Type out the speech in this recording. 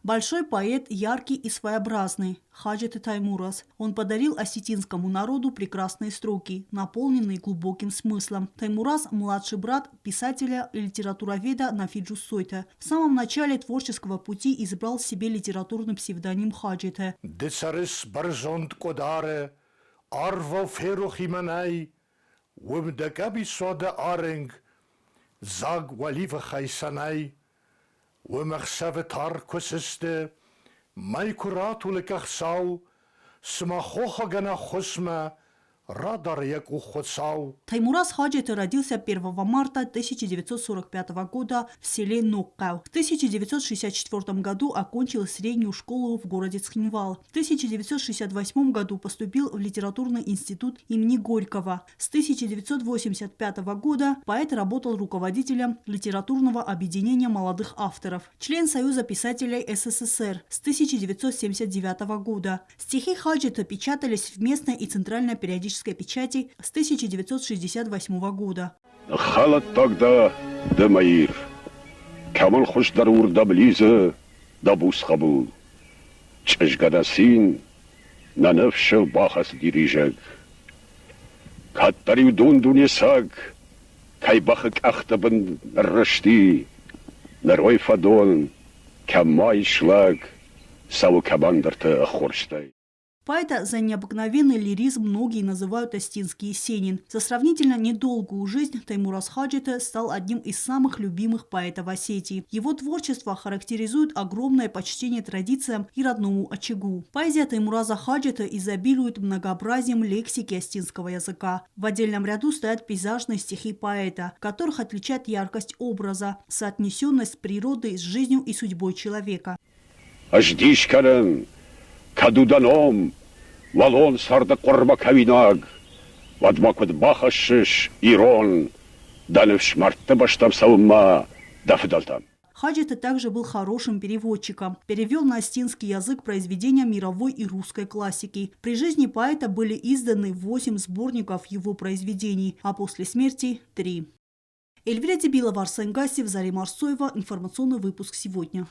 Большой поэт, яркий и своеобразный, Хаджеты Таймураз. Он подарил осетинскому народу прекрасные строки, наполненные глубоким смыслом. Таймураз – младший брат писателя и литературоведа Нафи Джусойта. В самом начале творческого пути избрал себе литературный псевдоним Хаджете. Ды цӕрыс бӕрзонд Къодары, арвау ферох и мӕнӕй, уым дӕ къӕбицуа дӕ арынг, дзаг уӕливыхӕй сӕнӕй. Уым ӕхсӕвы тар куы сысты, мӕй куы ратулы къӕхцау, цыма хохагӕн ӕххуысмӕ радары йӕ къух Хуыцау. Таймураз Хаджеты родился 1 марта 1945 года в селе Ноккау. В 1964 году окончил среднюю школу в городе Цхинвал. В 1968 году поступил в литературный институт имени Горького. С 1985 года поэт работал руководителем литературного объединения молодых авторов, член Союза писателей СССР с 1979 года. Стихи Хаджета печатались в местной и центральной периодической печати с 1968 года. Ныххӕлӕттаг дӕ ды, мӕ Ир, Кӕмӕн хуыздӕр уырдӕм лидзы дӕ буц хъӕбул. Чызгӕ дӕ цин, нӕ ныфсыл бахӕцыди ризӕг. Кӕддӕр-иу дун-дуне саг кӕй бӕхы къӕхты бын ныррызти, ныр уый фӕдон кӕм ма ис лӕг, цӕуы кӕмӕндӕрты ӕххуырстӕй. Поэта за необыкновенный лиризм многие называют Остинский Есенин. За сравнительно недолгую жизнь Таймураз Хаджете стал одним из самых любимых поэтов Осетии. Его творчество характеризует огромное почтение традициям и родному очагу. Поэзия Таймураза Хаджета изобилует многообразием лексики остинского языка. В отдельном ряду стоят пейзажные стихи поэта, которых отличает яркость образа, соотнесенность природы с жизнью и судьбой человека. Ӕз дис кӕнын, кӕд у дӕ ном, уӕлон царды хъуырмӕ кӕуинаг, уӕд ма куыд бахӕссыс, ирон, дӕ ныфс мӕрдты бӕстӕм цӕуынмӕ дӕ фыдӕлтӕм? Хаджеты также был хорошим переводчиком. Перевел на остинский язык произведения мировой и русской классики. При жизни поэта были изданы 8 сборников его произведений, а после смерти – 3. Эльвира Дебилова, Арсен Гасев, Зарима Арсоева. Информационный выпуск сегодня.